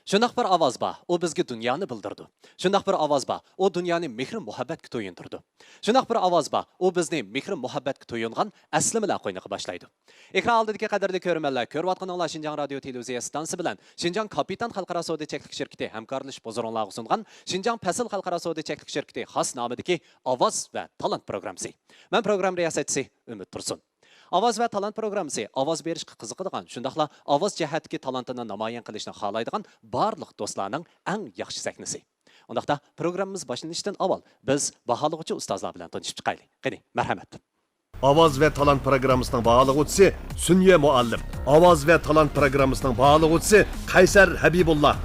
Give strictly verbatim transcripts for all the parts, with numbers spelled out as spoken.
شۇنداق بىر ئاۋاز بار، ئۇ بىزگە دۇنيانى بىلدۈرىدۇ. شۇنداق بىر ئاۋاز بار، ئۇ دۇنيانى مېھرى-مۇھەببەتكە تويۇندۇرىدۇ. شۇنداق بىر ئاۋاز بار، ئۇ بىزنى مېھرى-مۇھەببەتكە تويۇنغان ئەسلىمىلەر قوينىغا باشلايدۇ. ئېكران ئالدىدىكى قەدىرلىك كۆرۈرمەنلەر، كۆرۈۋاتقىنىڭلار شىنجاڭ رادىيو تېلېۋىزىيە ئىستانسىسى بىلەن شىنجاڭ كاپىتان خەلقئارا سودا چەكلىك شىركىتى ھەمكارلىشىپ ھۇزۇرۇڭلارغا سۇنغان شىنجاڭ پەسىل خەلقئارا سودا چەكلىك شىركىتى خاس نامىدىكى ئاۋاز ۋە تالانت پروگراممىسى. مەن پروگرامما رىياسەتچىسى ئۈمىد تۇرسۇن. ئاۋاز ۋە تالانت پروگراممىسى ئاۋاز بېرىشقا قىزىقىدىغان، شۇنداقلا ئاۋاز جەھەتتىكى تالانتىنى نامايان قىلىشنى خالايدىغان بارلىق دوستلارنىڭ ئەڭ ياخشى سەھنىسى. ئۇنداقتا پروگراممىمىز باشلىنىشتىن ئاۋۋال بىز باھالىغۇچى ئۇستازلار بىلەن تونۇشۇپ چىقايلى. قېنى، مەرھەمەت. ئاۋاز ۋە تالانت پروگراممىسىنىڭ باھالىغۇچىسى سۈنيە مۇئەللىم. ئاۋاز ۋە تالانت پروگراممىسىنىڭ باھالىغۇچىسى قەيسەر ھەبىبۇللا.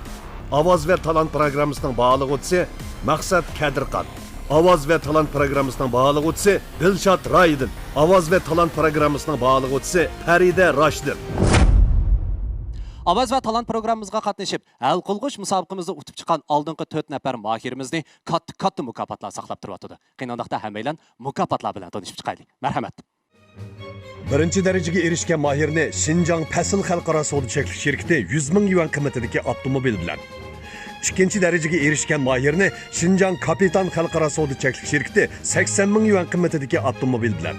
ئاۋاز ۋە تالانت پروگراممىسىنىڭ باھالىغۇچىسى مەقسەت كەدىرخان. ئاۋاز ۋە تالانت پروگراممىسىنىڭ باھالىغۇچىسى دىلشات رايدىن. ئاۋاز ۋە تالانت پروگراممىسىنىڭ باھالىغۇچىسى پەرىدە راشىدىن. ئاۋاز ۋە تالانت پروگراممىمىزغا قاتنىشىپ، ھەل قىلغۇچ مۇسابىقىمىزدا ئۇتۇپ چىققان ئالدىنقى تۆت نەپەر ماھىرىمىزنى كاتتا-كاتتا مۇكاپاتلار ساقلاپ تۇرۇۋاتىدۇ. قېنى ئۇنداقتا ھەممەيلەن مۇكاپاتلار بىلەن تونۇشۇپ چىقايلى. مەرھەمەت. بىرىنچى دەرىجىگە ئېرىشكەن ماھىرنى شىنجاڭ پەسىل خەلقئارا سودا چەكلىك شىركىتى يۈز مىڭ يۈەن قىممىتىدىكى ئاپتوموبىل بىلەن، ئىككىنچى دەرىجىگە ئېرىشكەن ماھىرنى شىنجاڭ كاپىتان خەلقئارا سودا چەكلىك شىركىتى سەكسەن مىڭ يۈەن قىممىتىدىكى ئاپتوموبىل بىلەن،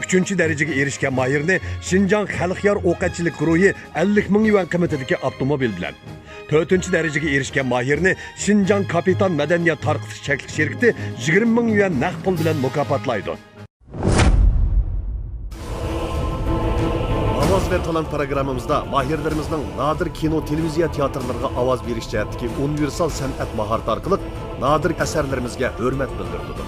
ئۈچىنچى دەرىجىگە ئېرىشكەن ماھىرنى شىنجاڭ خەلقيار ئوق ئەتچىلىك گۇرۇھى ئەللىك مىڭ يۈەن قىممىتىدىكى ئاپتوموبىل بىلەن، تۆتىنچى دەرىجىگە ئېرىشكەن ماھىرنى شىنجاڭ كاپىتان مەدەنىيەت تارقىتىش چەكلىك شىركىتى يىگىرمە مىڭ يۈەن نەق پۇل بىلەن مۇكاپاتلايدۇ. ئاۋاز ۋە تالانت پروگراممىمىزدا ماھىرلىرىمىزنىڭ نادىر كىنو، تېلېۋىزىيە تىياتىرلىرىغا ئاۋاز بېرىش جەھەتتىكى ئۇنىۋېرسال سەنئەت ماھارىتى ئارقىلىق نادىر ئەسەرلىرىمىزگە ھۆرمەت بىلدۈرۈلىدۇ.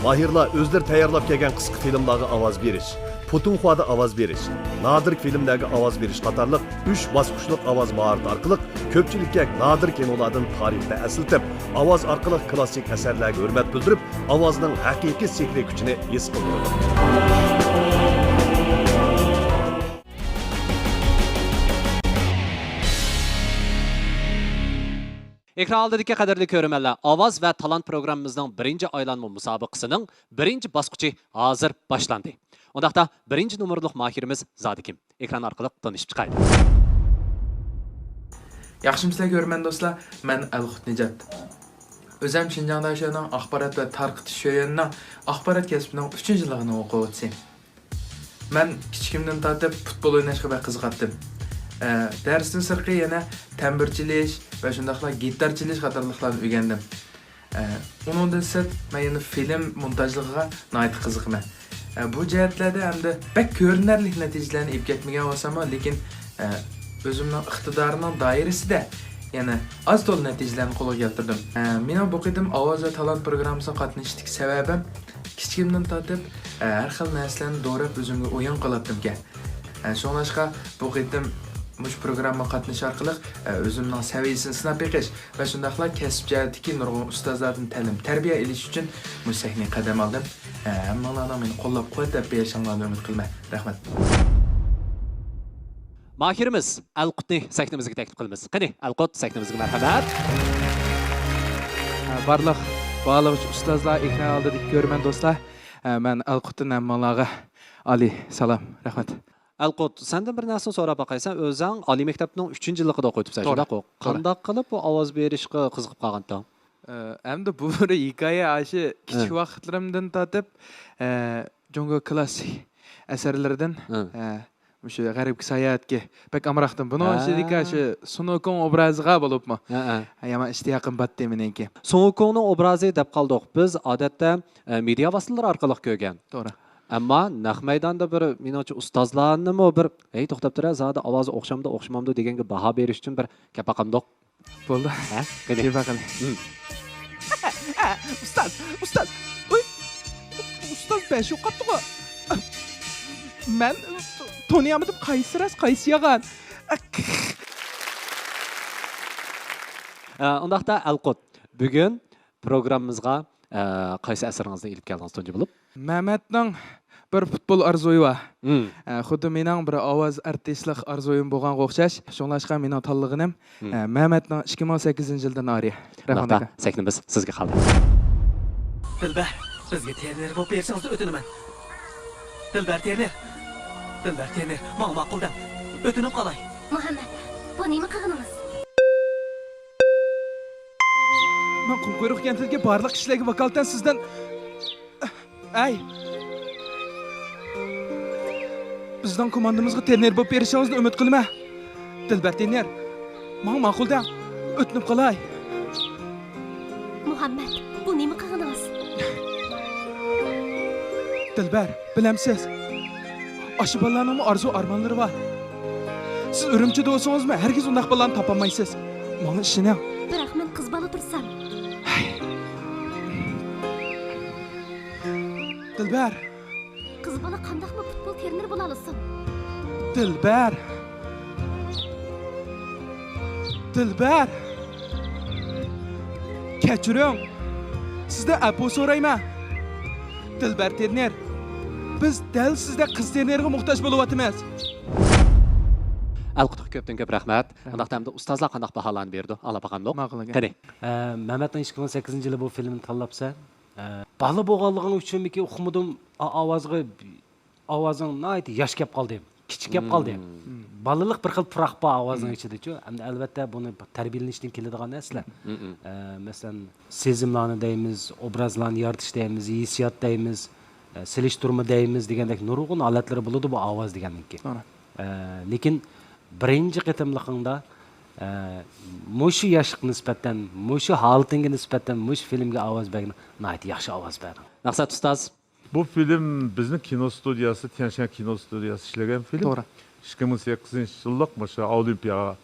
ماھىرلار ئۆزلىرى تەييارلاپ كەلگەن قىسقا فىلىملارغا ئاۋاز بېرىش، پۇتۇڭخۇادا ئاۋاز بېرىش، نادىر فىلىملەرگە ئاۋاز بېرىش قاتارلىق ئۈچ باسقۇچلۇق ئاۋاز ماھارىتى ئارقىلىق كۆپچىلىككە نادىر كىنولاردىن تارىخنى ئەسلىتىپ، ئاۋاز ئارقىلىق كلاسسىك ئەسەرلەرگە ھۆرمەت بىلدۈرۈپ، ئاۋازنىڭ ھەقىقىي سېھرىي كۈچىنى ھېس قىلدۇرىدۇ. ئېكران ئالدىدىكى قەدىرلىك كۆرۈرمەنلەر، ئاۋاز ۋە تالانت پروگراممىمىزنىڭ بىرىنچى ئايلانما مۇسابىقىسىنىڭ بىرىنچى باسقۇچى ھازىر باشلاندى. ئۇنداقتا بىرىنچى نومۇرلۇق ماھىرىمىز زادى كىم؟ ئېكران ئارقىلىق تونۇشۇپ چىقايلى. ياخشىمۇسىلەر كۆرۈرمەن دوستلار، مەن ئەلقۇت نىجات. ئۆزۈم شىنجاڭ داشۆنىڭ ئاخبارات ۋە تارقىتىش شۆيۈنىنىڭ ئاخبارات كەسپىنىڭ ئۈچىنچى يىللىقىنىڭ ئوقۇغۇچىسى. مەن كىچىكىمدىن تارتىپ پۇتبول ئويناشقا بەك قىزىقاتتىم. ئە، دەرستىن سىرتقى يەنە تەمبۇر چېلىش ۋە شۇنداقلا گىتار چېلىش قاتارلىقلارنى ئۆگەندىم. ئە، ئۇنىڭدىن سىرت، مەن يەنە فىلىم مونتاژلىقىغا ناھايىتى قىزىقىمەن. ئە، بۇ جەھەتلەردە ئەمدى بەك كۆرۈنەرلىك نەتىجىلەرنى ئېلىپ كەتمىگەن بولساممۇ، لېكىن، ئە، ئۆزۈمنىڭ ئىقتىدارىمنىڭ دائىرىسىدە يەنە ئاز تولا نەتىجىلەرنى قولغا كەلتۈردۈم. ئە، مېنىڭ بۇ قېتىم ئاۋاز ۋە تالانت پروگراممىسىغا قاتنىشىشتىكى سەۋەبىم، كىچىكىمدىن تارتىپ، ئە، ھەر خىل نەرسىلەرنى دوراپ ئۆزۈمگە ئويۇن قىلاتتىمكەن. ئە، شۇڭلاشقا بۇ قېتىم مۇشۇ پروگراممىغا قاتنىشىش ئارقىلىق، ئە، ئۆزۈمنىڭ سەۋىيەسىنى سىناپ بېقىش ۋە شۇنداقلا كەسىپ جەھەتتىكى نۇرغۇن ئۇستازلاردىن تەلىم، تەربىيە ئېلىش ئۈچۈن مۇشۇ سەھنىگە قەدەم ئالدىم. ئە، ھەممىڭلارنىڭ مېنى قوللاپ-قۇۋۋەتلەپ بېرىشىڭلارنى ئۈمىد قىلىمەن. رەھمەت. ماھىرىمىز ئەلقۇتنى سەھنىمىزگە تەكلىپ قىلىمىز. قېنى، ئەلقۇت، سەھنىمىزگە مەرھەمەت. بارلىق باھالىغۇچى ئۇستازلار، ئېكران ئالدىدىكى كۆرۈرمەن دوستلار، مەن ئەلقۇتتىن ھەممىڭلارغا ئالىي سالام، رەھمەت. ئەلقۇت، سەندىن بىر نەرسىنى سوراپ باقاي. سەن ئۆزۈڭ ئالىي مەكتەپنىڭ ئۈچىنچى يىللىقىدا ئوقۇيتتۇسەن، توغرا، شۇنداققۇ؟ توغرا. قانداق قىلىپ بۇ ئاۋاز بېرىشقا قىزىقىپ قالغانتىڭ؟ ئە، ئەمدى بۇ بىر ھېكايە، ئاشۇ كىچىك ھە. ۋاقىتلىرىمدىن تارتىپ، ئە، جۇڭگو كلاسسىك ئەسەرلىرىدىن، ھە. ئە، مۇشۇ غەربكە ساياھەتكە بەك ئامراقتىم. بۇنىڭ ھە. ئىچىدىكى ئاشۇ سۇنۇكۇڭ ئوبرازىغا بولۇپمۇ ھە، ھە. يامان ئىشتىياقىم باتتى مېنىڭكى. سۇنۇكۇڭنىڭ ئوبرازى دەپ قالدۇق. بىز ئادەتتە، ئە، مېدىيا ۋاسىتىلىرى ئارقىلىق كۆرگەن. توغرا. ئەمما نەق مەيداندا بىر، مېنىڭچە، ئۇستازلارنىمۇ بىر، «ھەي، توختاپ تۇرە، زادى ئاۋازى ئوخشامدۇ، ئوخشىمامدۇ؟» دېگەنگە باھا بېرىش ئۈچۈن بىر كەپ باقامدۇق. بولدى. ھە؟ قېنى. كېلىپ باقىلى. ھىم. ئۇستاز، ئۇستاز. ئۇي، ئۇستاز بەش يوقاپتىغۇ. مەن تونۇيالمىدىم، قايسى راست، قايسى يالغان. ئە، ئۇنداقتا ئەلقۇت، بۈگۈن پروگراممىمىزغا، ئە، قايسى ئەسىرىڭىزنى ئېلىپ كەلدىڭىز تۇنجى بولۇپ؟ مەمەتنىڭ بىر پۇتبول ئارزۇيى بار. مم. ئە، خۇددى مېنىڭ بىر ئاۋاز ئارتىسلىق ئارزۇيۇم بولغانغا ئوخشاش. شۇڭلاشقا مېنىڭ تاللىغىنىم، مم. ئە، مەمەتنىڭ ئىككى مىڭ سەككىزىنچى يىلدىن ئارى. رەھمەت ئاكا. سەھنىمىز سىزگە قالدى. دىلبەر، بىزگە ترېنېر بولۇپ بېرىشىڭىزنى ئۆتۈنىمەن. دىلبەر ترېنېر. دىلبەر ترېنېر، ماڭا ماقۇل دەڭ. ئۆتۈنۈپ قالاي. مۇھەممەد. بۇ نېمە قىلغىنىڭىز؟ مەن قۇمقۇيرۇق كەنتىدىكى بارلىق كىشىلەرگە ۋاكالىتەن سىزدىن، ئەي، بىزنىڭ كوماندىمىزغا ترېنېر بولۇپ بېرىشىڭىزنى ئۈمىد قىلىمەن. دىلبەر ترېنېر، ماڭا ماقۇل دەڭ، ئۆتۈنۈپ قالاي. مۇھەممەد، بۇ نېمە قىلغىنىڭىز؟ دىلبەر، بىلەمسىز؟ ئاشۇ بالىلارنىڭمۇ ئارزۇ ئارمانلىرى بار. سىز ئۈرۈمچىدە بولسىڭىزمۇ ھەرگىز ئۇنداق بالىلارنى تاپالمايسىز. ماڭا ئىشىنىڭ. بىراق مەن قىز بالا تۇرسام. دىلبەر. قىز بالا قانداقمۇ پۇتبول ترېنېرى بولالىسۇن؟ دىلبەر. دىلبەر. كەچۈرۈڭ. سىزدىن ئەپۇ سورايمەن. دىلبەر ترېنېر، بىز دەل سىزدەك قىز ترېنېرغا موھتاج بولۇۋاتىمىز. ئەلقۇتۇق كۆپتىن كۆپ رەھمەت. رەھمەت. ئۇنداقتا ئەمدى ئۇستازلار قانداق باھالارنى بېرىدۇ؟ ئاڭلاپ باقامدۇق؟ ماقۇل ئاكا. قېنى. ئە، مەمەتنىڭ ئىككى مىڭ سەككىزىنچى يىلى بۇ فىلىمنى تاللاپسەن. ئە، بالا بولغانلىقىڭ ئۈچۈنمىكى ئۇقمىدىم، ئا-، ئاۋازغا، ئاۋازىڭ ناھايىتى ياش كەپ قالدى. كىچىك گەپ قالدى. بالىلىق بىر خىل پۇراق بار ئاۋازنىڭ ئىچىدىچۇ. ئەمدى ئەلۋەتتە بۇنى تەربىيەلىنىشتىن كېلىدىغان نەرسىلەر. ئە، مەسىلەن، سېزىملارنى دەيمىز، ئوبرازلارنى يارىتىش دەيمىز، ھېسسىيات دەيمىز، ئە، سېلىشتۇرما دەيمىز دېگەندەك نۇرغۇن ھالەتلىرى بولىدۇ بۇ ئاۋاز دېگەننىڭكى. توغرا. ئە، لېكىن بىرىنچى قېتىملىقىڭدا، ئە، مۇشۇ ياشلىققا نىسبەتەن، مۇشۇ ھالىتىڭگە نىسبەتەن، مۇشۇ فىلىمگە ئاۋاز بەرگىنىڭ ناھايىتى ياخشى ئاۋاز بەردىڭ. مەقسەت ئۇستاز. بۇ فىلىم بىزنىڭ كىنو ستۇدىيەسى، تيەنشەن كىنو ستۇدىيەسى ئىشلىگەن فىلىم. توغرا. ئىككى مىڭ سەككىزىنچى يىللىق مۇشۇ ئولىمپىياغا،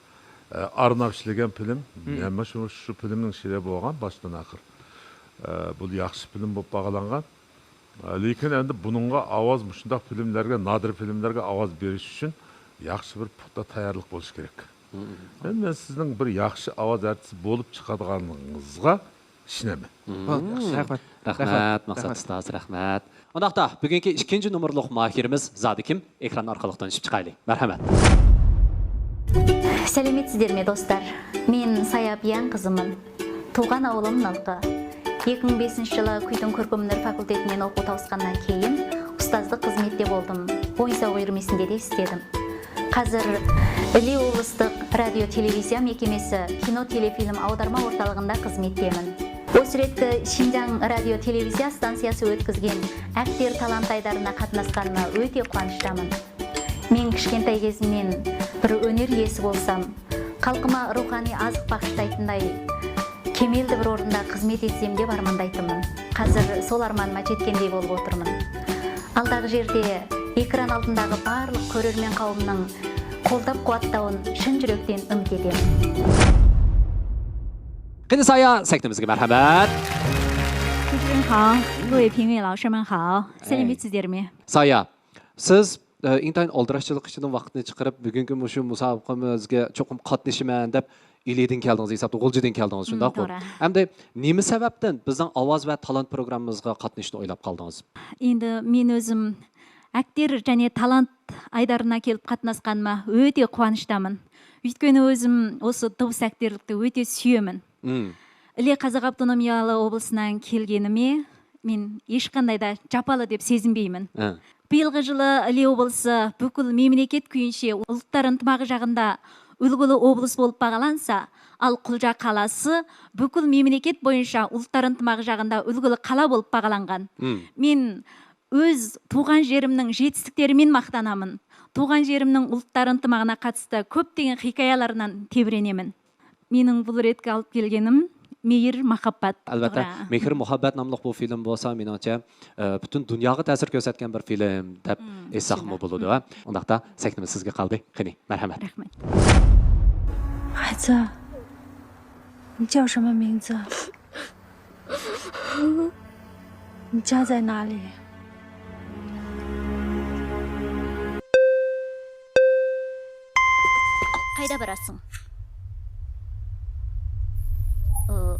ئە، ئارناپ ئىشلىگەن فىلىم. مەن شۇ، شۇ فىلىمنىڭ ئىچىدە بولغان باشتىن ئاخىر. ئە، بۇ ياخشى فىلىم بولۇپ باھالانغان. ئە، لېكىن ئەمدى بۇنىڭغا ئاۋاز، مۇشۇنداق فىلىملەرگە، نادىر فىلىملەرگە ئاۋاز بېرىش ئۈچۈن ياخشى بىر پۇختا تەييارلىق بولۇشى كېرەك. مەن، مەن سىزنىڭ بىر ياخشى ئاۋاز ئارتىسى بولۇپ چىقىدىغانلىقىڭىزغا ئىشىنەمەن. بولدى، ياخشى. رەھمەت. رەھمەت، مەقسەت ئۇستاز، رەھمەت. ئۇنداقتا، بۈگۈنكى ئىككىنچى نومۇرلۇق ماھىرىمىز زادى كىم؟ ئېكران ئارقىلىق تونۇشۇپ چىقايلى. مەرھەمەت. سەلەمەتسىزلەرمۇ دوستلار؟ مەن سايا بىيەن قىزىمەن. تۇغقان ئاۋۇلۇم نالقا. ئىككى مىڭ بەشىنچى يىلى كۈيدۈڭ كۆركەم ھۈنەر فاكۇلتېتىنى ئوقۇپ تاۋۇسقاندىن كېيىن، ئۇستازلىق خىزمەتتە بولدۇم. ئون يىل يىگىرمە يىل ئىچىدە ئىستېدىم. ھازىر ئىلى ئوبلاستلىق رادىيو تېلېۋىزىيە مەھكىمىسى كىنو تېلېفىلىم ئاۋدارما ئورتالىغىندا خىزمەتتىمەن. ئۇ سۈرەتتە شىنجاڭ رادىيو تېلېۋىزىيە ستانسىيەسى ئۆتكۈزگەن ئەكتىر تالانت ئايدارىنا قاتناشقانما ئۆتە قۇۋانچتامەن. مەن كىچىككەنتەي گېزىمدىن بىر ھۈنەر ئىگىسى بولسام، خەلقىمە روھانىي ئازىق باغىشلايتىنداي كېمەلدە بىر ئورۇندا خىزمەت ئېتسەم دەپ ئارماندايتتىمەن. ھازىر سول ئارمانىمغا يەتكەندەك بولۇپ ئولتۇرىمەن. ئالدىغى يىلدا ئېكران ئالدىندىغى بارلىق كۆرۈرمەن قەۋمنىڭ قوللاپ قۇۋۋەتلەۋىنى شىن يۈرەكتىن ئۈمىد ئېتىمەن. قېنى سايا، سەھنىمىزگە مەرھەمەت. 主持人好，各位评委老师们好，سەلەمەتسىزلەرمۇ؟ سايا، سىز ئىنتايىن ئالدىراشچىلىق ئىچىدىن ۋاقىتنى چىقىرىپ، بۈگۈنكى مۇشۇ مۇسابىقىمىزگە چوقۇم قاتنىشىمەن دەپ، ئىلىدىن كەلدىڭىز ھېسابتا، غۇلجىدىن كەلدىڭىز، شۇنداققۇ؟ توغرا. ئەمدى نېمە سەۋەبتىن بىزنىڭ ئاۋاز ۋە تالانت پروگراممىمىزغا قاتنىشىشنى ئويلاپ قالدىڭىز؟ ئەمدى مەن ئۆزۈم ئەكتىر، يەنى تالانت ئايدارىنا كېلىپ قاتناشقانما ئۆتە قۇۋانچتامەن. ئۆيتكۈنى ئۆزۈم ئوسۇ دىۋىس ئەكتىرلىكنى ئۆتە سۆيىمەن. ئىلى قازاق ئاپتونوم ئوبلىسىنىڭ كەلگىنىمى مەن ھېچقاندايدا جاپالىق دەپ سېزىنمەيمەن. بىيىلغى يىلى ئىلى ئوبلىسى پۈتكۈل مەملىكەت بويىچە ئۇلۇغ تارانتىماق جاغىندا ئۈلگىلىك ئوبلاست بولۇپ باھالانسا، ئال قۇلجا قالاسى پۈتكۈل مەملىكەت بويىچە ئۇلۇغ تارانتىماق جاغىندا ئۈلگىلىك قالا بولۇپ باھالانغان. مەن ئۆز تۇغقان يېرىمنىڭ يېتىستىكلىرى بىلەن ماختىنىمەن. تۇغقان يېرىمنىڭ ئۇلۇغ تارانتىماقىغا قاتىستى كۆپلىگەن ھېكايىلەرنى تەۋرىنىمەن. مېنىڭ بۇ رەتكە ئېلىپ كەلگىنىم مېھىر مۇھەببەت. ئەلۋەتتە، توغرا. مېھىر مۇھەببەت ناملىق بۇ فىلىم بولسا، مېنىڭچە، ئە، پۈتۈن دۇنياغا تەسىر كۆرسەتكەن بىر فىلىم دەپ ئېيتساقمۇ بولىدۇ، ھە؟ ئۇنداقتا سەھنىمىز سىزگە قالدى. قېنى، مەرھەمەت. رەھمەت. 孩子，你叫什么名字？ 你家在哪里？ قايدا باراسىڭ؟ ئۇ،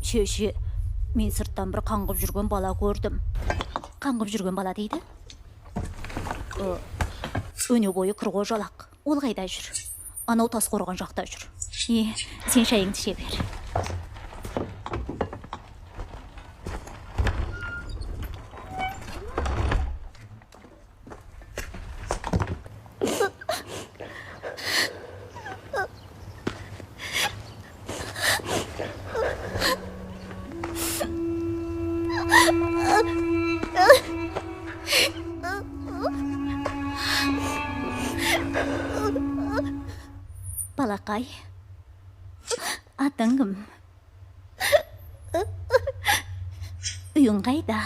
شۇ، شۇ، مەن سىرتتىن بىر قاڭغىپ يۈرگەن بالا كۆردۈم. قاڭغىپ يۈرگەن بالا دەيدۇ. ئۇ، ئۈنى بويى كىرغۇژالاق. ئۇلغايدا يۈر. ئاناۋ تاس قورغان جاقتا يۈر. ئى، سەن شايىڭنى ئىچىۋەر. قايدا؟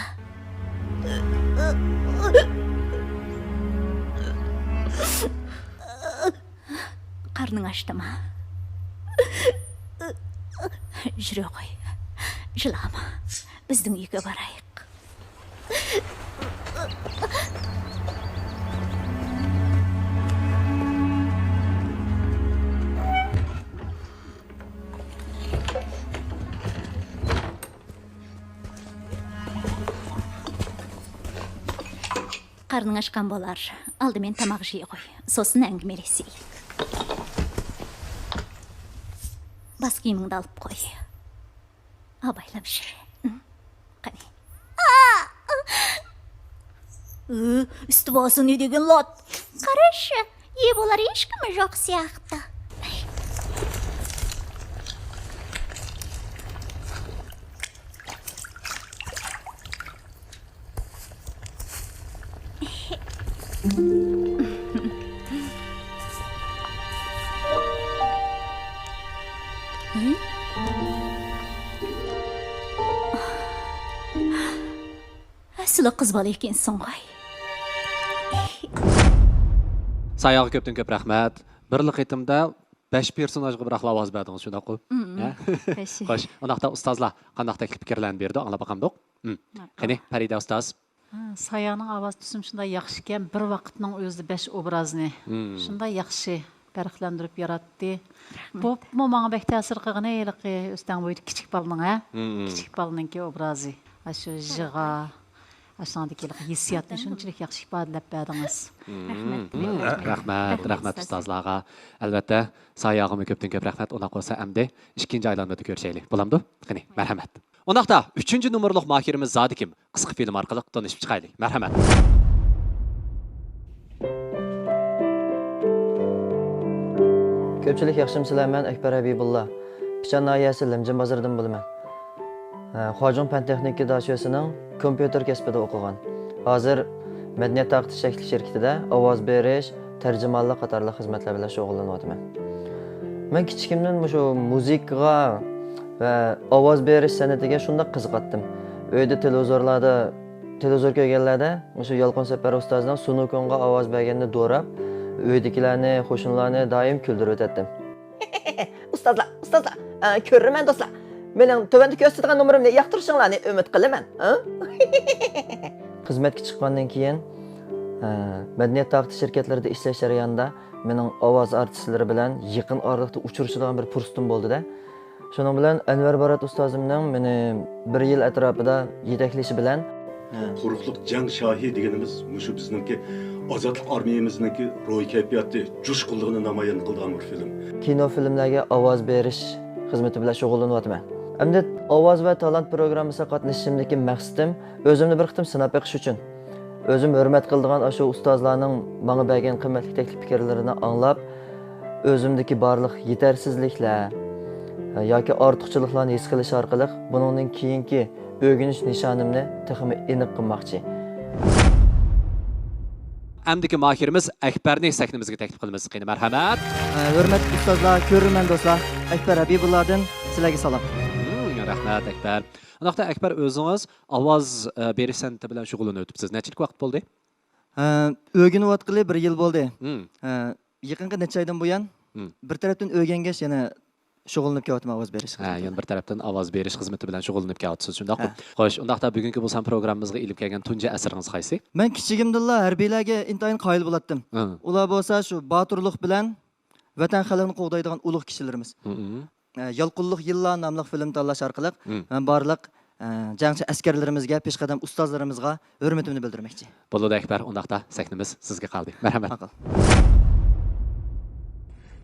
قارنىڭ ئاچتىما؟ يۈرۈۋەر، يىغلاما. بىزنىڭ ئۆيگە بارايلى. قارنىڭ ئاچقان بولار. ئالدى مەن تاماق يېيىپ قوي. سوسىنى ئەڭگىمە ئېلىسى. باس كىيىمىڭنى ئېلىپ قوي. ئابايلام شۇ. قېنى. ئۈ، ئۈستى باسىنى دېگەن لات. قاراش، يە بۇلار ھېچكىمى يوق سىياقتا. سىلە قىز بالا ئىكەنسىڭغاي. ساياغا كۆپتىن كۆپ رەھمەت. بىرلا قېتىمدا بەش پېرسوناژغا بىراقلا ئاۋاز بەردىڭىز، شۇنداققۇ؟ مم. ھە؟ بەش. خوش، ئۇنداقتا ئۇستازلار قانداق تەكلىپ پىكىرلەرنى بېرىدۇ، ئاڭلاپ باقامدۇق؟ مم. ماقۇل. قېنى، پەرىدە ئۇستاز. ھە، سايانىڭ ئاۋاز تۈسىمۇ شۇنداق ياخشىكەن، بىر ۋاقىتنىڭ ئۆزىدە بەش ئوبرازنى مم. شۇنداق ياخشى پەرقلەندۈرۈپ ياراتتى. رەھمەت. بولۇپمۇ ماڭا بەك تەسىر قىلغىنى ھېلىقى ئۆستەڭ بويىدىكى كىچىك بالىنىڭ، ھە؟ مم. كىچىك بالىنىڭكى ئوبرازى. ئاشۇ يىغا، ئاشۇنىڭدىكى ھېلىقى ھېسسىياتنى شۇنچىلىك ياخشى ئىپادىلەپ بەردىڭىز. مم. رەھمەت. مم. رەھمەت، رەھمەت ئۇستازلارغا. ئەلۋەتتە، ساياغىمۇ كۆپتىن كۆپ رەھمەت. ئۇنداق بولسا ئەمدى ئىككىنچى ئايلانمىدا كۆرۈشەيلى. بولامدۇ؟ قېنى، مەرھەمەت. ئۇنداقتا، ئۈچىنچى نومۇرلۇق ماھىرىمىز زادى كىم؟ قىسقا فىلىم ئارقىلىق تونۇشۇپ چىقايلى. مەرھەمەت. كۆپچىلىك ياخشىمۇسىلەر؟ مەن ئەكبەر ھەبىبۇللا. پىچان ناھىيەسى لىمجىن بازىرىدىن بولىمەن. ئە، خۇاجۇڭ پەن تېخنىكا داشۆسىنىڭ كومپيۇتېر كەسپىدە ئوقۇغان. ھازىر مەدەنىيەت تارقىتىش چەكلىك شىركىتىدە ئاۋاز بېرىش، تەرجىمانلىق قاتارلىق خىزمەتلەر بىلەن شۇغۇللىنىۋاتىمەن. مەن كىچىكىمدىن مۇشۇ مۇزىكىغا ۋە ئاۋاز بېرىش سەنئىتىگە شۇنداق قىزىقاتتىم. ئۆيدە تېلېۋىزورلاردا، تېلېۋىزور كۆرگەنلەردە مۇشۇ يالقۇن سەپەر ئۇستازنىڭ سۇنۇكۇڭغا ئاۋاز بەرگىنىنى دوراپ، ئۆيدىكىلەرنى، قوشنىلارنى دائىم كۈلدۈرۈۋېتەتتىم. ئۇستازلار، ئۇستازلار، ئە، كۆرۈرمەن دوستلار، مېنىڭ تۆۋەندە كۆرسىتىدىغان نومۇرۇمنى ياقتۇرۇشۇڭلارنى ئۈمىد قىلىمەن، ھە؟ خىزمەتكە چىققاندىن كېيىن، ئە، مەدەنىيەت تارقىتىش شىركەتلىرىدە ئىشلەش جەريانىدا مېنىڭ ئاۋاز ئارتىسلىرى بىلەن يېقىن ئارىلىقتا ئۇچرىشىدىغان بىر پۇرسىتىم بولدى-دە. شۇنىڭ بىلەن ئەنۋەر بارات ئۇستازىمنىڭ مېنى بىر يىل ئەتراپىدا يېتەكلىشى بىلەن، قۇرۇقلۇق جەڭ شاھى دېگىنىمىز مۇشۇ بىزنىڭكى ئازادلىق ئارمىيەمىزنىڭكى روھىي كەيپىياتى، جۇشقۇنلۇقىنى نامايان قىلىدىغان بىر فىلىم. كىنو فىلىملەرگە ئاۋاز بېرىش خىزمىتى بىلەن شۇغۇللىنىۋاتىمەن. ئەمدى ئاۋاز ۋە تالانت پروگراممىسىغا قاتنىشىشىمدىكى مەقسىتىم ئۆزۈمنى بىر قېتىم سىناپ بېقىش ئۈچۈن. ئۆزۈم ھۆرمەت قىلىدىغان ئاشۇ ئۇستازلارنىڭ ماڭا بەرگەن قىممەتلىك تەكلىپ پىكىرلىرىنى ئاڭلاپ، ئۆزۈمدىكى بارلىق يېتەرسىزلىكلەر ياكى ئارتۇقچىلىقلارنى ھېس قىلىش ئارقىلىق بۇنىڭدىن كېيىنكى ئۆگىنىش نىشانىمنى تېخىمۇ ئېنىق قىلماقچى. ئەمدىكى ماھىرىمىز ئەكبەرنى سەھنىمىزگە تەكلىپ قىلىمىز. قېنى، مەرھەمەت. ھۆرمەتلىك ئۇستازلار، كۆرۈرمەن دوستلار، ئەكبەر ھەبىبۇللادىن سىلەرگە سالام. مم، رەھمەت، ئەكبەر. ئۇنداقتا، ئەكبەر، ئۆزىڭىز ئاۋاز، ئە، بېرىش سەنئىتى بىلەن شۇغۇللىنىۋېتىپسىز. نەچچىلىك ۋاقىت بولدى؟ ئە، ئۆگىنىۋاتقىلى بىر يىل بولدى. مم. ئە، يېقىنقى نەچچە ئايدىن بۇيان، مم، بىر تەرەپتىن ئۆگەنگەچ، يەنە شۇغۇللىنىپ كېلىۋاتىمەن ئاۋاز بېرىش خىزمىتى بىلەن. ھە، يەنە بىر تەرەپتىن ئاۋاز بېرىش خىزمىتى بىلەن شۇغۇللىنىپ كېلىۋاتىسىز، شۇنداققۇ؟ ھە. خوش، ئۇنداقتا بۈگۈنكى بۇ سان پروگراممىمىزغا ئېلىپ كەلگەن تۇنجى ئەسىرىڭىز قايسى؟ مەن كىچىكىمدىنلا ھەربىيلەرگە ئىنتايىن قايىل بولاتتىم. ھە. ئۇلار بولسا شۇ باتۇرلۇق بىلەن ۋەتەن خەلقنى قوغدايدىغان ئۇلۇغ كىشىلىرىمىز. ھە، يالقۇنلۇق يىللار ناملىق فىلىم تاللاش ئارقىلىق مەن بارلىق، ئە، جەڭچى ئەسكەرلىرىمىزگە، پېشقەدەم ئۇستازلىرىمىزغا ھۆرمىتىمنى بىلدۈرمەكچى. بولىدۇ، ئەكبەر، ئۇنداقتا سەھنىمىز سىزگە قالدى. مەرھەمەت. ماقۇل.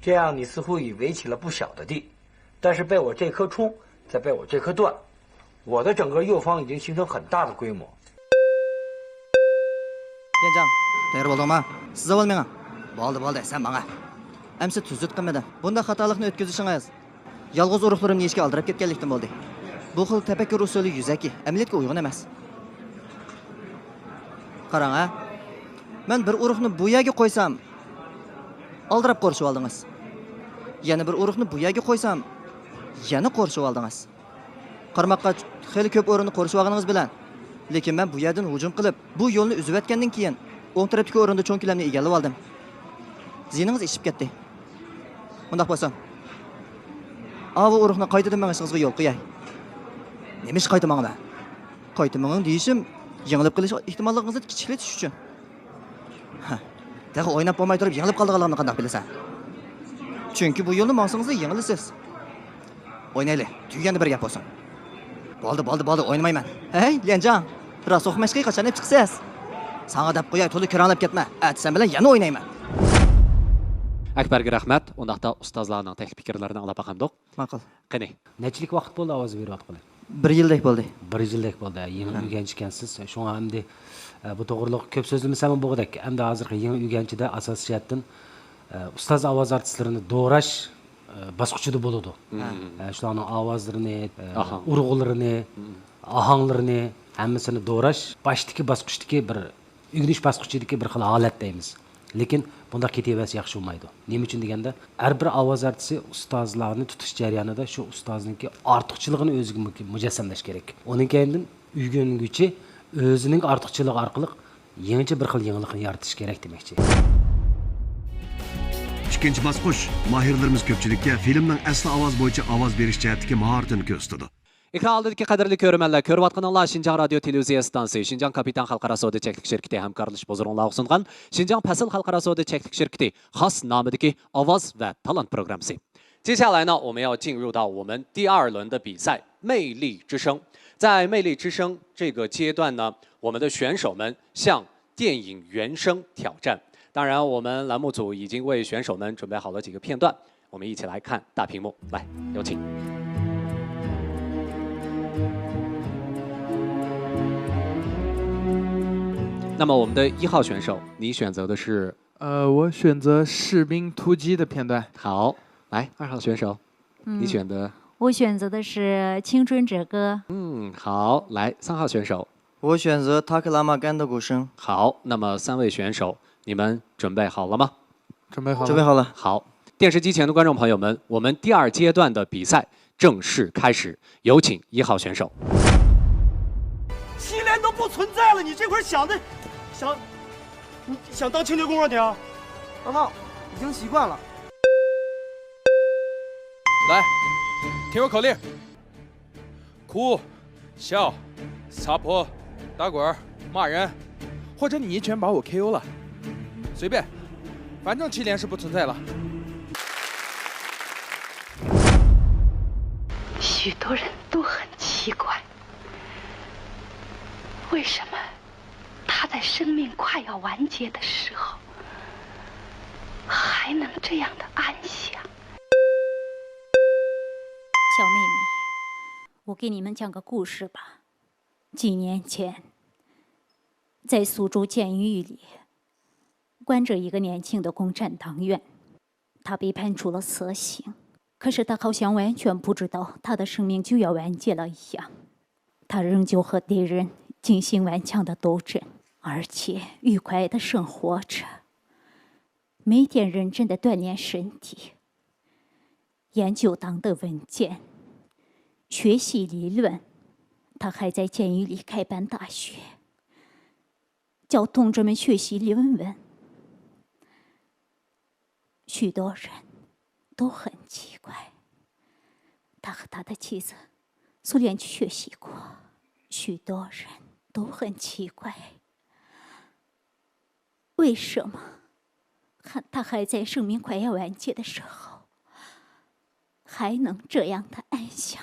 这样你似乎已围起了不小的地，但是被我这棵冲，再被我这棵断，我的整个右方已经形成很大的规模。 گەنجاڭ، تەييار بولدۇڭما؟ سىز ئاۋۋال مېڭىڭ. بولدى، بولدى، سەن ماڭا. ئەمسە تۈزۈت قىلمىدىڭ. بۇنداق خاتالىقنى ئۆتكۈزۈشىڭىز يالغۇز ئۇرۇقلىرىمنى يېيىشكە ئالدىراپ كەتكەنلىكتىن بولدى. بۇ خىل تەپەككۇر ئۇسۇلى يۈزەكى، ئەمەلىيەتكە ئۇيغۇن ئەمەس. قاراڭ ھە، مەن بىر ئۇرۇقنى بۇ يەرگە قويسام، ئالدىراپ قورشىۋالدىڭىز. يەنە بىر ئۇرۇقنى بۇ يەرگە قويسام، يەنە قورشىۋالدىڭىز. قارىماققا، خېلى كۆپ ئورۇننى قورشىۋالغىنىڭىز بىلەن، لېكىن مەن بۇ يەردىن ھۇجۇم قىلىپ، بۇ يولنى ئۈزۈۋەتكەندىن كېيىن، ئوڭ تەرەپتىكى ئورۇندا چوڭ كۆلەمنى ئىگىلىۋالدىم. زىيىنىڭىز ئېشىپ كەتتى. ئۇنداق بولسۇن، ئاۋۇ ئۇرۇقنى قايتىدىن مېڭىشىڭىزغا يول قوياي. نېمە ئىش قايتا ماڭىمەن؟ قايتا مېڭىڭ دېيىشىم، يېڭىلىپ قېلىش ئېھتىماللىقىڭىزنى كىچىكلىتىش ئۈچۈن. ھە، تېخى ئويناپ بولماي تۇرۇپ يېڭىلىپ قالىدىغانلىقىنى قانداق بىلىسەن؟ چۈنكى بۇ يولنى ماڭسىڭىزلا يېڭىلىسىز. ئوينايلى، تۈگىگەندە بىر گەپ بولسۇن. بولدى، بولدى، بولدى، ئوينىمايمەن. ھەي، ليەنجاڭ، راست ئوقۇماشقا قاچان ئېلىپ چىقىسىز؟ ساڭا دەپ قوياي، تولا كۆرەڭلەپ كەتمە. ئەتە سەن بىلەن يەنە ئوينايمەن. ئەكبەرگە رەھمەت. ئۇنداقتا ئۇستازلارنىڭ تەكلىپ پىكىرلىرىنى ئاڭلاپ باقامدۇق؟ ماقۇل. قېنى. نەچچىلىك ۋاقىت بولدى ئاۋاز بېرىۋاتقىلى؟ بىر يىلدەك بولدى. بىر يىلدەك بولدى. يېڭى ھە. ئۆگەنچى ئىكەنسىز. شۇڭا ئەمدى، ئە، بۇ توغرىلىق كۆپ سۆزلىمىسەممۇ بولغۇدەك. ئەمدى ھازىرقى يېڭى ئۆگەنچىدە ئاساسىي جەھەتتىن، ئە، ئۇستاز ئاۋاز ئارتىسلىرىنى دوراش، ئە، باسقۇچىدا بولىدۇ. مم. ئە، شۇلارنىڭ ئاۋازلىرىنى، ئە، ئاھاڭ. ئۇرغۇلىرىنى، مم. ئاھاڭلىرىنى ھەممىسىنى دوراش باشتىكى باسقۇچتىكى بىر ئۆگىنىش باسقۇچىدىكى بىر خىل ھالەت دەيمىز. لېكىن بۇنداق كېتىۋەرسە ياخشى بولمايدۇ. نېمە ئۈچۈن دېگەندە، ھەر بىر ئاۋاز ئارتىسى ئۇستازلارنى تۇتۇش جەريانىدا شۇ ئۇستازنىڭكى ئارتۇقچىلىقىنى ئۆزىگە مۇ-، مۇجەسسەملەش كېرەك. ئۇنىڭ كەينىدىن ئۆگەنگۈچى ئۆزىنىڭ ئارتۇقچىلىقى ئارقىلىق يېڭىچە بىر خىل يېڭىلىقنى يارىتىش كېرەك دېمەكچى. ئىككىنچى باسقۇچ، ماھىرلىرىمىز كۆپچىلىككە فىلىمنىڭ ئەسلى ئاۋاز بويىچە ئاۋاز بېرىش جەھەتتىكى ماھارىتىنى كۆرسىتىدۇ. ئېكران ئالدىدىكى قەدىرلىك كۆرۈرمەنلەر، كۆرۈۋاتقىنىڭلار شىنجاڭ رادىيو تېلېۋىزىيە ئىستانسىسى، شىنجاڭ كاپىتان خەلقئارا سودا چەكلىك شىركىتى ھەمكارلىشىپ ھۇزۇرۇڭلارغا سۇنغان شىنجاڭ پەسىل خەلقئارا سودا چەكلىك شىركىتى خاس نامىدىكى ئاۋاز ۋە تالانت پروگراممىسى. 接下来呢，我们要进入到我们第二轮的比赛，魅力之声。在魅力之声这个阶段呢，我们的选手们向电影原声挑战。当然，我们栏目组已经为选手们准备好了几个片段，我们一起来看大屏幕。来，有请。那么，我们的一号选手，你选择的是？呃，我选择《士兵突击》的片段。好，来，二号选手，嗯，你选的？我选择的是《青春之歌》。嗯，好，来，三号选手。我选择《塔克拉玛干的鼓声》。好，那么三位选手，你们准备好了吗？准备好了。准备好了。好，电视机前的观众朋友们，我们第二阶段的比赛正式开始，有请一号选手。七连都不存在了，你这会儿想的，想，你想当清洁工啊你？报告，已经习惯了。来，听我口令：哭、笑、撒泼、打滚儿、骂人，或者你一拳把我 K O 了，随便，反正七连是不存在了。许多人都很奇怪，为什么他在生命快要完结的时候，还能这样的安详？小妹妹，我给你们讲个故事吧。几年前，在苏州监狱里，关着一个年轻的共产党员，他被判处了死刑。可是他好像完全不知道他的生命就要完结了一样，他仍旧和敌人进行顽强的斗争，而且愉快地生活着，每天认真地锻炼身体，研究党的文件，学习理论。他还在监狱里开办大学，教同志们学习论文。许多人都很奇怪，他和他的妻子苏联去学习过。许多人都很奇怪，为什么还，他还在生命快要完结的时候，还能这样的安详，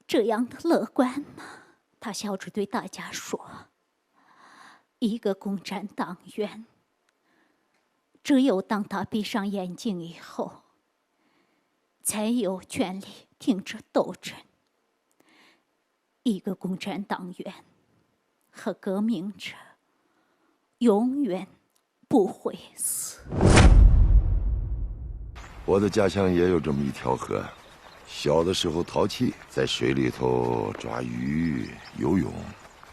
这样的乐观呢？他笑着对大家说：“一个共产党员，只有当他闭上眼睛以后，才有权利停止斗争。一个共产党员和革命者永远不会死。”我的家乡也有这么一条河，小的时候淘气，在水里头抓鱼、游泳，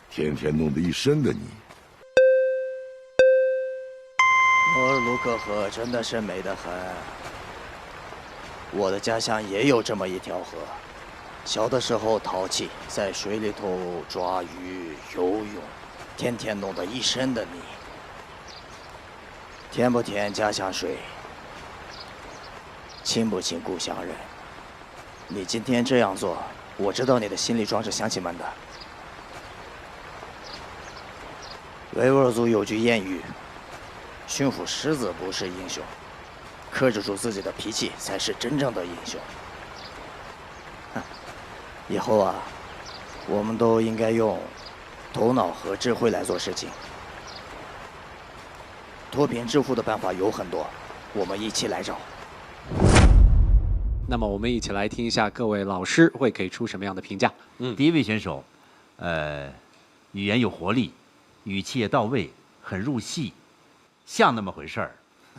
天天弄得一身的泥。摩尔卢克河真的是美得很。我的家乡也有这么一条河，小的时候淘气，在水里头抓鱼、游泳，天天弄得一身的泥。甜不甜家乡水？亲不亲故乡人？你今天这样做，我知道你的心里装着乡亲们的。维吾尔族有句谚语：“驯服狮子不是英雄，克制住自己的脾气才是真正的英雄。”哼，以后啊，我们都应该用头脑和智慧来做事情。脱贫致富的办法有很多，我们一起来找。那么我们一起来听一下各位老师会给出什么样的评价。第一位选手，呃，语言有活力，语气也到位，很入戏，像那么回事儿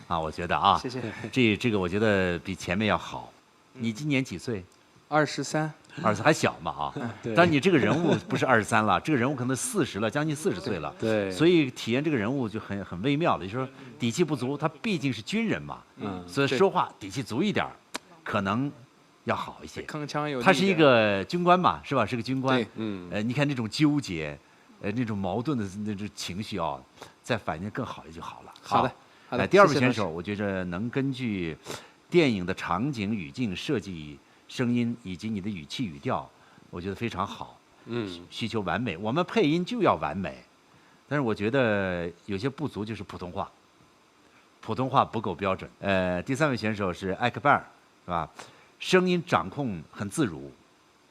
啊，我觉得啊，谢谢。这这个我觉得比前面要好。你今年几岁？二十三，二十还小嘛啊，对但你这个人物不是二十三了，这个人物可能四十了，将近四十岁了，对所以体验这个人物就很很微妙了。就是说底气不足，他毕竟是军人嘛，嗯所以说话底气足一点儿，可能要好一些。铿锵有力他是一一点。个军官嘛，是吧？是个军官对，嗯呃，你看那种纠结，呃，那种矛盾的那种情绪啊，再反应更好一些就好了。好的啊好的呃第二位谢谢老师选手，我觉着能根据电影的场景、语境设计声音以及你的语气语调，我觉得非常好。嗯需求完美，我们配音就要完美，但是我觉得有些不足，就是普通话，普通话不够标准。呃，第三位选手是艾克拜尔，是吧？声音掌控很自如，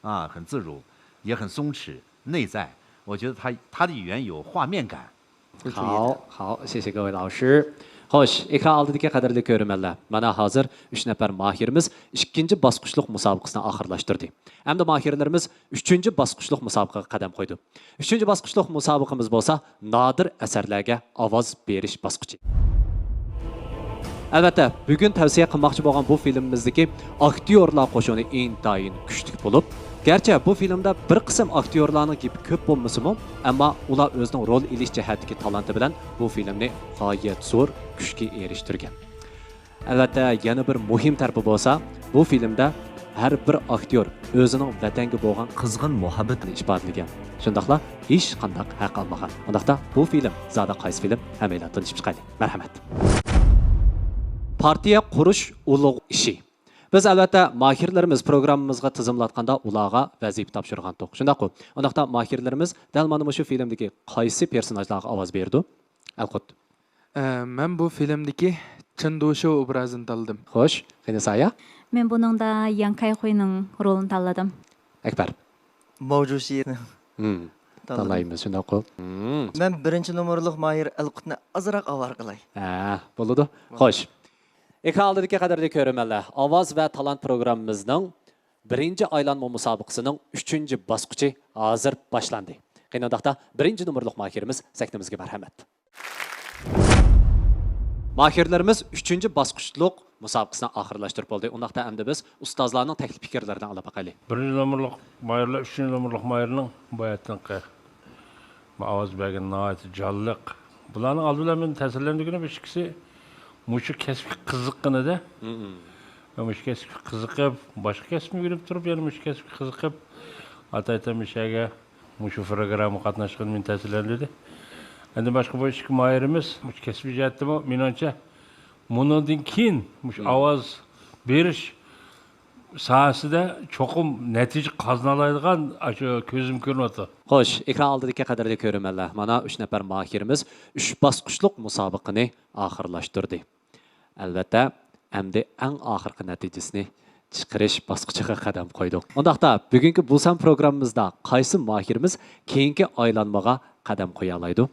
啊，很自如，也很松弛，内在，我觉得他他的语言有画面感。好好谢谢各位老师。خوش، ئېكران ئالدىدىكى قەدىرلىك كۆرۈرمەنلەر، مانا ھازىر ئۈچ نەپەر ماھىرىمىز ئىككىنچى باسقۇچلۇق مۇسابىقىسىنى ئاخىرلاشتۇردى. ئەمدى ماھىرلىرىمىز ئۈچىنچى باسقۇچلۇق مۇسابىقىگە قەدەم قويدى. ئۈچىنچى باسقۇچلۇق مۇسابىقىمىز بولسا نادىر ئەسەرلەرگە ئاۋاز بېرىش باسقۇچى. ئەلۋەتتە، بۈگۈن تەۋسىيە قىلماقچى بولغان بۇ فىلىمىمىزدىكى ئاكتيورلار قوشۇنى ئىنتايىن كۈچلۈك بولۇپ، گەرچە بۇ فىلىمدا بىر قىسىم ئاكتيورلارنىڭ گېپى كۆپ بولمىسىمۇ، ئەمما ئۇلار ئۆزىنىڭ رول ئېلىش جەھەتتىكى تالانتى بىلەن بۇ فىلىمنى غايەت زور كۈچكە ئېرىشتۈرگەن. ئەلۋەتتە، يەنە بىر مۇھىم تەرىپى بولسا، بۇ فىلىمدە ھەر بىر ئاكتيور ئۆزىنىڭ ۋەتەنگە بولغان قىزغىن مۇھەببىتىنى ئىپادىلىگەن. شۇنداقلا ھېچقانداق ھەق ئالمىغان. ئۇنداقتا بۇ فىلىم زادى قايسى فىلىم؟ ھەممەيلەن تونۇشۇپ چىقايلى. مەرھەمەت. پارتىيە قۇرۇش ئۇلۇغ ئىشى. بىز ئەلۋەتتە ماھىرلىرىمىز پروگراممىمىزغا تىزىملاتقاندا ئۇلارغا ۋەزىپە تاپشۇرغانتۇق. شۇنداققۇ؟ ئۇنداقتا ماھىرلىرىمىز دەل مانا مۇشۇ فىلىمدىكى قايسى پېرسوناژلارغا ئاۋاز بېرىدۇ؟ ئەلقۇت. ئە، مەن بۇ فىلىمدىكى چېن دۇشۇ ئوبرازىنى تاللىدىم. خوش، قېنى سايا؟ مەن بۇنىڭدا ياڭ كەيخۇينىڭ رولىنى تاللىدىم. ئەكبەر. ماۋجۇشىنى مم. تاللىدىم. تاللايمىز، شۇنداققۇ؟ مم. مەن بىرىنچى نومۇرلۇق ماھىر ئەلقۇتنى ئازراق ئاۋارە قىلاي. ھە، بولىدۇ. خوش. ئېكران ئالدىدىكى قەدىرلىك كۆرۈرمەنلەر، ئاۋاز ۋە تالانت پروگراممىمىزنىڭ بىرىنچى ئايلانما مۇسابىقىسىنىڭ ئۈچىنچى باسقۇچى ھازىر باشلاندى. قېنى ئۇنداقتا بىرىنچى نومۇرلۇق ماھىرىمىز سەھنىمىزگە مەرھەمەت. ماھىرلىرىمىز ئۈچىنچى باسقۇچلۇق مۇسابىقىسىنى ئاخىرلاشتۇرۇپ بولدى. ئۇنداقتا ئەمدى بىز ئۇستازلارنىڭ تەكلىپ پىكىرلىرىنى ئاڭلاپ باقايلى. بىرىنچى نومۇرلۇق ماھىرلار ئۈچىنچى نومۇرلۇق ماھىرنىڭ باياتىنقى ئاۋاز بەرگىنى ناھايىتى جانلىق. بۇلارنىڭ ئالدى بىلەن مېنى تەسىرلەندۈرگىنى بۇ ئىككىسى مۇشۇ كەسىپكە قىزىققىنىدە. مۇشۇ كەسىپكە قىزىقىپ، باشقا كەسىپنى ئۆگىنىپ تۇرۇپ، يەنە مۇشۇ كەسىپكە قىزىقىپ، ئاتايتەن مۇشۇ يەرگە مۇشۇ پروگراممىغا قاتناشقىنى مېنى تەسىرلەندۈردى. ئەندىن باشقا بۇ ئىككى ماھىرىمىز مۇشۇ كەسپىي جەھەتتىمۇ مېنىڭچە مۇنىڭدىن كېيىن مۇشۇ ئاۋاز بېرىش ساھەسىدە چوقۇم نەتىجە قازىنالايدىغان ئاشۇ كۆزۈم كۆرۈنۈۋاتىدۇ. خوش، ئېكران ئالدىدىكى قەدىرلىك كۆرۈرمەنلەر، مانا ئۈچ نەپەر ماھىرىمىز ئۈچ باسقۇچلۇق مۇسابىقىنى ئاخىرلاشتۇردى. ئەلۋەتتە، ئەمدى ئەڭ ئاخىرقى نەتىجىسىنى چىقىرىش باسقۇچىغا قەدەم قويدۇق. ئۇنداقتا، بۈگۈنكى بۇسەن پروگراممىمىزدا قايسى ماھىرىمىز كېيىنكى ئايلانمىغا قەدەم قويالايدۇ؟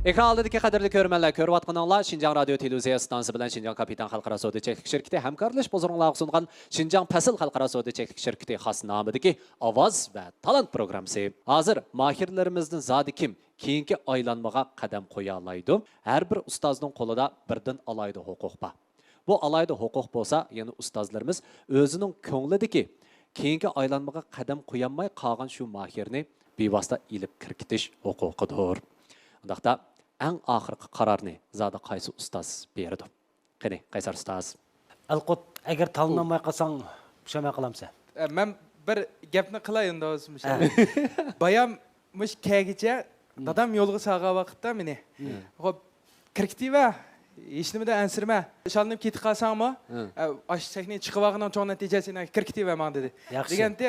ئېكران ئالدىدىكى قەدىرلىك كۆرۈرمەنلەر، كۆرۈۋاتقىنىڭلار شىنجاڭ رادىيو تېلېۋىزىيە ئىستانسىسى بىلەن شىنجاڭ كاپىتان خەلقئارا سودا چەكلىك شىركىتى ھەمكارلىشىپ ھۇزۇرۇڭلارغا سۇنغان شىنجاڭ پەسىل خەلقئارا سودا چەكلىك شىركىتى خاس نامىدىكى ئاۋاز ۋە تالانت پروگراممىسى. ھازىر ماھىرلىرىمىزدىن زادى كىم كېيىنكى ئايلانمىغا قەدەم قويالايدۇ؟ ھەر بىر ئۇستازنىڭ قولىدا بىردىن ئالاھىدە ھوقۇق بار. بۇ ئالاھىدە ھوقۇق بولسا، يەنە ئۇستازلىرىمىز ئۆزىنىڭ كۆڭلىدىكى كېيىنكى ئايلانمىغا قەدەم قويالماي قالغان شۇ ماھىرنى بىۋاسىتە ئېلىپ كىرىپ كېتىش ھوقۇقىدۇر. ئۇنداقتا ئەڭ ئاخىرقى قارارنى زادى قايسى ئۇستاز بېرىدۇ؟ قېنى، قەيسەر ئۇستاز. ئەلقۇت، ئەگەر تاللىنالماي قالساڭ، پۇشايمان قىلامسەن؟ ئە، مەن بىر گەپنى قىلاي ئەمدى، ھە. بايام مۇشۇ كەلگۈچە دادام يولغا سالغان ۋاقىتتا مېنى، خوپ، كىركىتىۋە، ھېچنېمىدىن ئەنسىرىمە. شاللىنىپ كېتىپ قالساڭمۇ، ئە، ئاشۇ سەھنىگە چىقىۋالغىنىڭ چوڭ نەتىجە، سېنى كىركىتىۋە ماڭا دېدى. ياخشى. دېگەنتى،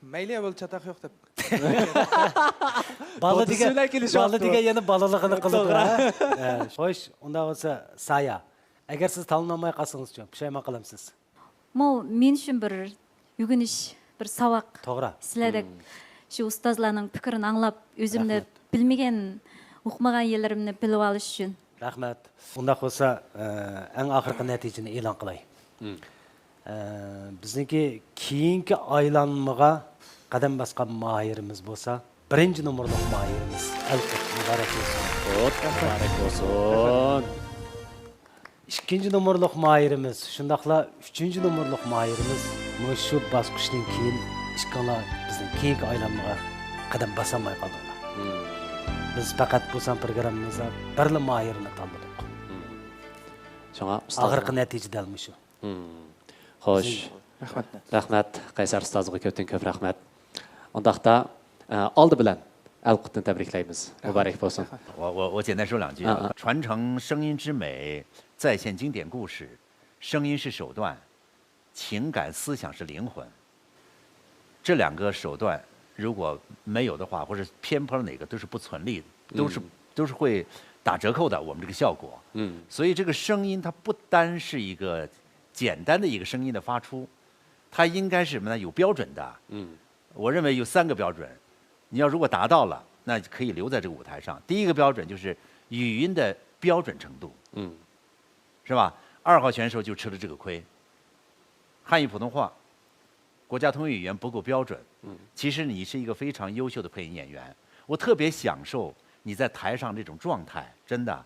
مەيلى، بولدى، چاتاق يوق دەپ. بالا دېگەن، بالا دېگەن يەنە بالىلىقىنى قىلىدۇ، ھە؟ ھە، خوش، ئۇنداق بولسا، سايا، ئەگەر سىز تاللىنالماي قالسىڭىزچۇ، پۇشايمان قىلامسىز؟ مو مېن ئۈچۈن بىر ئۆگىنىش، بىر ساۋاق. توغرا. سىلەردەك شۇ ئۇستازلارنىڭ پىكرىنى ئاڭلاپ، ئۆزۈمنى بىلمىگەن، ئۇقمىغان يەرلىرىمنى بىلىۋالىش ئۈچۈن. رەھمەت. ئۇنداق بولسا، ئە، ئەڭ ئاخىرقى نەتىجىنى ئېلان قىلاي. ئە، بىزنىڭكى كېيىنكى ئايلانمىغا قەدەم باسقان ماھىرىمىز بولسا، بىرىنچى نومۇرلۇق ماھىرىمىز ئەلقۇت، مۇبارەك بولسۇن. ئەلقۇت، مۇبارەك بولسۇن. ئىككىنچى نومۇرلۇق ماھىرىمىز، شۇنداقلا ئۈچىنچى نومۇرلۇق ماھىرىمىز مۇشۇ باسقۇچتىن كېيىن ئىككىڭلار بىزنىڭ كېيىنكى ئايلانمىغا قەدەم باسالماي قالدىڭلار. بىز پەقەت بۇ سان پروگراممىمىزدا بىرلا ماھىرنى تاللىدۇق. شۇڭا ئۇستازلار، ئاخىرقى نەتىجە دەل مۇشۇ. خوش. رەھمەت. رەھمەت. قەيسەر ئۇستازغا كۆپتىن كۆپ رەھمەت. ئۇنداقتا، ئە، ئالدى بىلەن ئەلقۇتنى تەبرىكلەيمىز. مۇبارەك بولسۇن. 我我我简单说两句啊，传承声音之美，再现经典故事。声音是手段，情感思想是灵魂。这两个手段如果没有的话，或者偏颇了哪个，都是不成立的，都是都是会打折扣的，我们这个效果。嗯，所以这个声音它不单是一个简单的一个声音的发出，它应该是什么呢？有标准的。嗯，我认为有三个标准，你要如果达到了，那可以留在这个舞台上。第一个标准就是语音的标准程度。嗯，是吧？二号选手就吃了这个亏。汉语普通话，国家通用语言不够标准。嗯，其实你是一个非常优秀的配音演员，我特别享受你在台上这种状态，真的。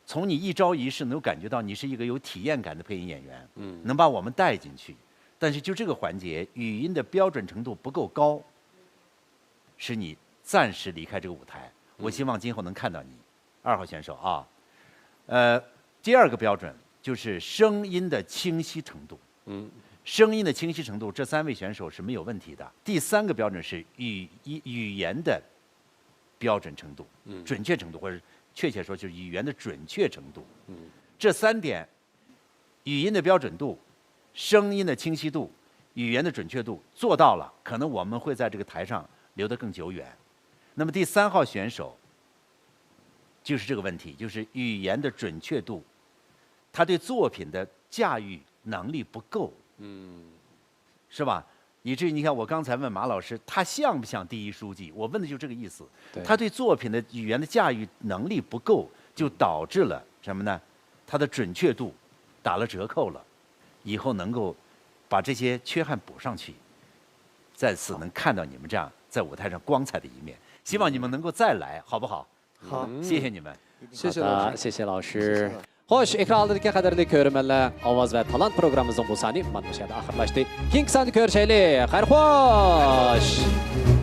从你一招一式能够感觉到你是一个有体验感的配音演员，嗯，能把我们带进去。但是就这个环节，语音的标准程度不够高，使你暂时离开这个舞台。我希望今后能看到你。二号选手啊，呃，第二个标准就是声音的清晰程度。嗯，声音的清晰程度，这三位选手是没有问题的。第三个标准是语语语言的标准程度，嗯，准确程度，或者确切说就是语言的准确程度。嗯，这三点，语音的标准度、声音的清晰度、语言的准确度做到了，可能我们会在这个台上留得更久远。那么第三号选手，就是这个问题，就是语言的准确度，他对作品的驾驭能力不够，嗯，是吧？以至于你看，我刚才问马老师，他像不像第一书记？我问的就这个意思。他对作品的语言的驾驭能力不够，就导致了什么呢？他的准确度打了折扣了。以后能够把这些缺憾补上去，再次能看到你们这样在舞台上光彩的一面。希望你们能够再来，好不好？ 谢谢你们。 谢谢老师。 خوش، ئېكران ئالدىدىكى قەدىرلىك كۆرۈرمەنلەر، ئاۋاز ۋە تالانت پروگراممىمىزنىڭ بۇ سانى مانا مۇشۇ يەردە ئاخىرلاشتى. كېيىنكى ساندا كۆرۈشەيلى. خەير خوش.